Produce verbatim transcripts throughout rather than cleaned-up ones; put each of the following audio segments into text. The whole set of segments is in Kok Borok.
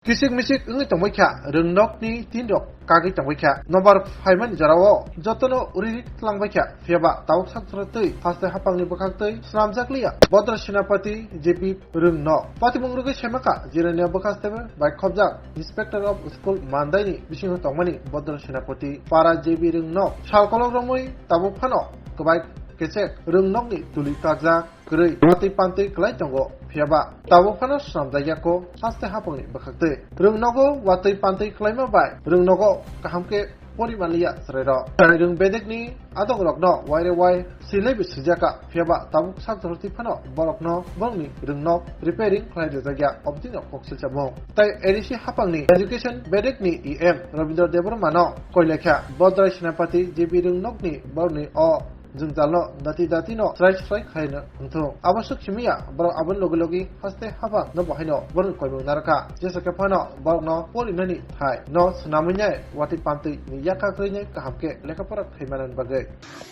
Kisik misik wngwi tongbai kha, rwngnokni tin rok kagwi tongbai kha. Nobar phaimani jorao jotono uri ri tlangbai kha, phiyaba tabuk sakthoro twi haste hapangni bwkhak twi swnamjakliya Bodra Senapati J B Rwngnok. Patimung rwgwi saimakha Jirania bwkha stebe bai khobjak Inspector of School Mandaini bisingo tongmani Bodra Senapati para J B Rwngnok salkolok romwi tabuk phano kwbai kechek rwngnokni tuli kakjak kwrwi watwi pantwi kwlai tongo, phiyaba tabuk phano swnamjakya kho haste hapangni bwkhak twi. Rwngnogo watwi pantwi kwlaima bai rwngnogo kaham khe pori manliya chwrairok. Chwrairwng bedekni adongrokno waire wai silaibo swijaka, phiyaba tabuk sakthortwi phano borokno borokni rwngnok repairing khlai rijakya, obodino kok silchamung. Tai A D C hapangni education bedekni E M Rabindra Debbarmano koilekha Bodrai Senapati J B Rwngnokni borokni o jwngjalno dati datino srai srai khlaino wngthung. Abo swk simiya, borok aboni logi logi haste hapang no bo haino borokni koimung narwkha. Jesa khe phano borokno porinani thai no swnamwi nai watwi pantwi ni yakha kwrwini kaham khe lekha pora khai manani bagwi.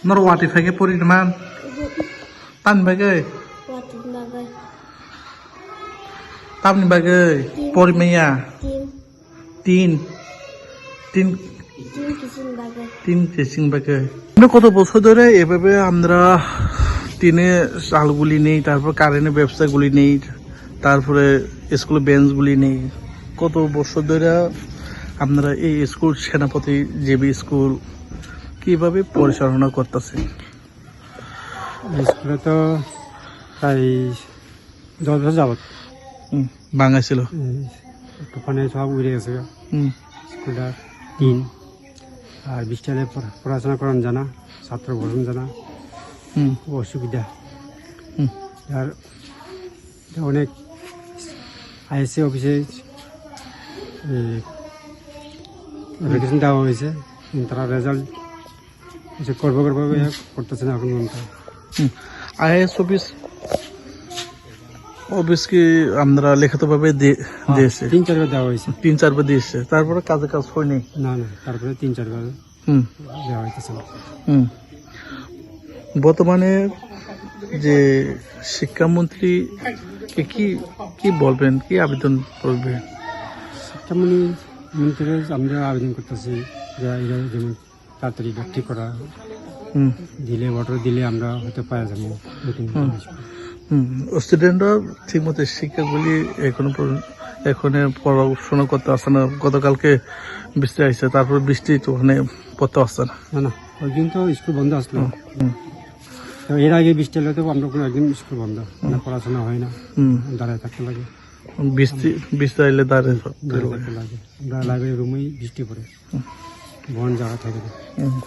Norok watwi phai khe porinai man? Tamni bagwi? Watwi bagwi. Tamni bagwi? Tin. Porimaya? Tin. Tin. Tin. Tin kiching bagwi. Tin kiching bagwi. মানে কত বছর ধরে এভাবে আমরা টিনে চালগুলি নেই, তারপর কারেন্টের ব্যবস্থাগুলি নেই, তারপরে স্কুলে বেঞ্চগুলি নেই। কত বছর ধরে আপনারা এই স্কুল সেনাপতি জেবি স্কুল কিভাবে পরিচালনা করতেছেন? স্কুলে তো প্রায় দশ বছর যাবত। হুম, ভাঙা ছিল। এই তুফানে সব উড়ে গেছে। হুম। স্কুলটা টিন। আর বৃষ্টি হলে পড়া-, পড়াশোনা করানো যায় না, ছাত্র বসানো যায় না। হুম। খুব অসুবিধা। হুম। আর অনেক আইএসসি অফিসে, এ, অ্যাপ্লিকেশন দেওয়া হয়েছে, কিন্তু তারা রেজাল্ট কিছু করবো করবো ভাবে করতেছে না এখন পর্যন্ত। হুম। আইএস অফিস, অফিস কি আমরা লিখিতভাবে দি-, হ্যাঁ, দিয়েছে? তিন চারবার দেওয়া হয়েছে। তিন চারবার দিয়েছে, তারপরে কাজে কাজ হয়নি? না, না, তারপরে তিন চারবার হুম। দেওয়া হইতেছে না। হুম। বর্তমানে যে শিক্ষামন্ত্রীকে কি, কি বলবেন, কি আবেদন করবেন? শিক্ষামন্ত্রী, মন্ত্রীর আমরা আবেদন করতেছি যে এরা যেমন তাড়াতাড়ি এটা ঠিক করা। হুম। দিলে, অর্ডার দিলে আমরা হয়তো পাওয়া যাবো নতুন হুম। জিনিস। হুম। স্টুডেন্টরা ঠিকমতো শিক্ষাগুলি এখনো পর্যন্ত, এখানে পড়াশোনা করতে আসে না। গতকালকে বৃষ্টি আইছে, তারপর বৃষ্টি তো ওখানে পড়তে আসছে না। না, না, ওই দিন তো স্কুল বন্ধ আসলো। হুম, হুম। তো এর আগে বৃষ্টি হলে তো আমরা কোনো একদিন স্কুল বন্ধ, মানে হুম। পড়াশোনা হয় না, হুম। দাঁড়ায় থাকতে লাগে। বৃষ্টি, বৃষ্টি আইলে দাঁড়ায় থাকতে দাঁড়ায় লাগে। থাকতে লাগে। আমরা লাইব্রেরি রুমেই বৃষ্টি পড়ে। হুম। বন্ধ জায়গা থাকে না। হুম।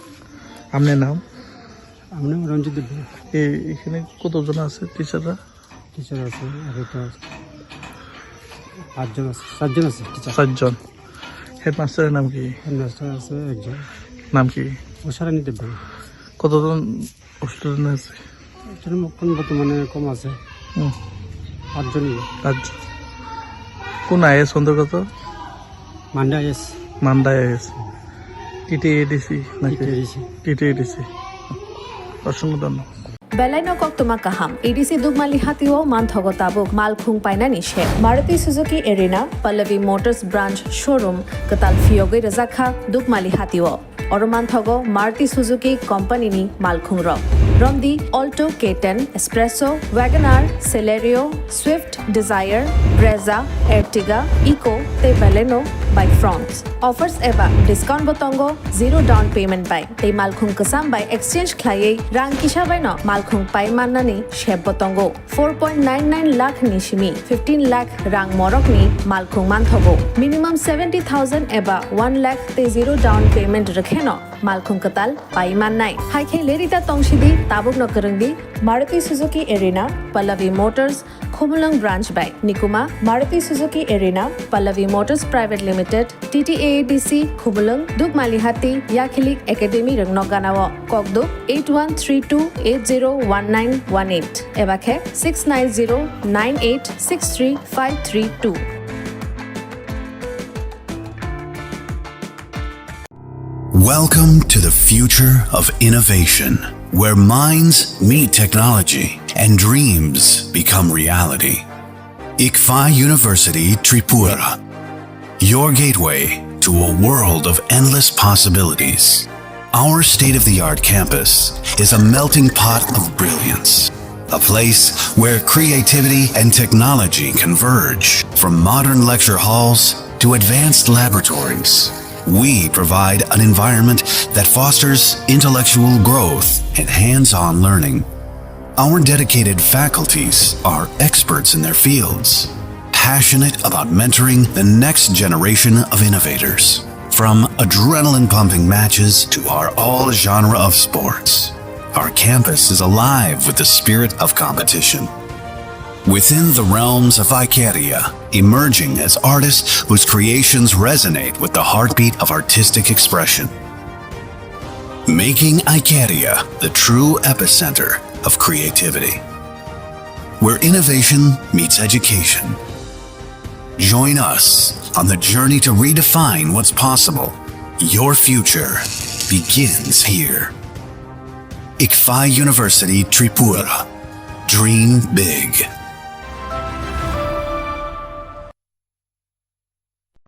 আপনার নাম? আমার নাম রঞ্জিত দেব। এই, এখানে কতজন আছে টিচাররা? টিচার আছে, আরো তো পাঁচজন আছে, সাতজন আছে টিচার। সাতজন। হেডমাস্টারের নাম কি? হেডমাস্টার আছে একজন। নাম কি? উষারানী দেববর্মা। কতজন স্টুডেন্ট আছে? এখন বর্তমানে কম আছে। হুম। আটজনই। আটজন। কোন আইএস অন্তর্গত? মান্ডা আইএস। মান্ডা আইএস। টিটিএডিসি নাকি? টিটিএডিসি। টিটিএডিসি। অসংখ্য ধন্যবাদ। Belai no koktwma kaham. A D C Dukmali hatio manthogo tabuk malkhung painani se. Maruti Suzuki Arena, Pallavi Motors Branch Showroom, kwtal phiyogwi rwjakha Dukmali hatio. Oro manthogo Maruti Suzuki Company ni malkhung rok. Romdi Alto K ten, Espresso, Wagon R, Celerio, Swift, Dzire, Brezza, Ertiga, Eeco tei Baleno bai Fronx. Offers eba discount bo tongo, zero down payment bai. Tei malkhung kwcham bai exchange khlaiwi rang kisa bai no malkhung pai mannani sep bo tongo. Four point nine nine lakh ni simi fifteen lakh rang morok ni malkhung manthogo. Minimum seventy thousand eba one lakh tei zero down payment rwkheno malkhung kwtal pai mannai. Hai khe lerita tongsidi, tabukno kwrwngdi Maruti Suzuki Arena, Pallavi Motors, Khumulwng Branch bai. Nikuma, Maruti Suzuki Arena, Pallavi Motors Private Limited, T T A A D C, Khumulwng, Dukmalihati, Yakhilik Academy rwngno ganao. Kokduk eight one three two eight zero one nine one eight eba khe six nine zero nine eight six three five three two. Welcome to the future of innovation, where minds meet technology and dreams become reality. ICFAI University Tripura. your gateway to a world of endless possibilities. Our state of the art campus is a melting pot of brilliance, a place where creativity and technology converge. From modern lecture halls to advanced laboratories, we provide an environment that fosters intellectual growth and hands on learning. Our dedicated faculties are experts in their fields, passionate about mentoring the next generation of innovators. From adrenaline pumping matches to our all genre of sports, our campus is alive with the spirit of competition. Within the realms of Icaria, emerging as artists whose creations resonate with the heartbeat of artistic expression, making Icaria the true epicenter of creativity, where innovation meets education. Join us on the journey to redefine what's possible. Your future begins here. Ikfai University Tripura. Dream big.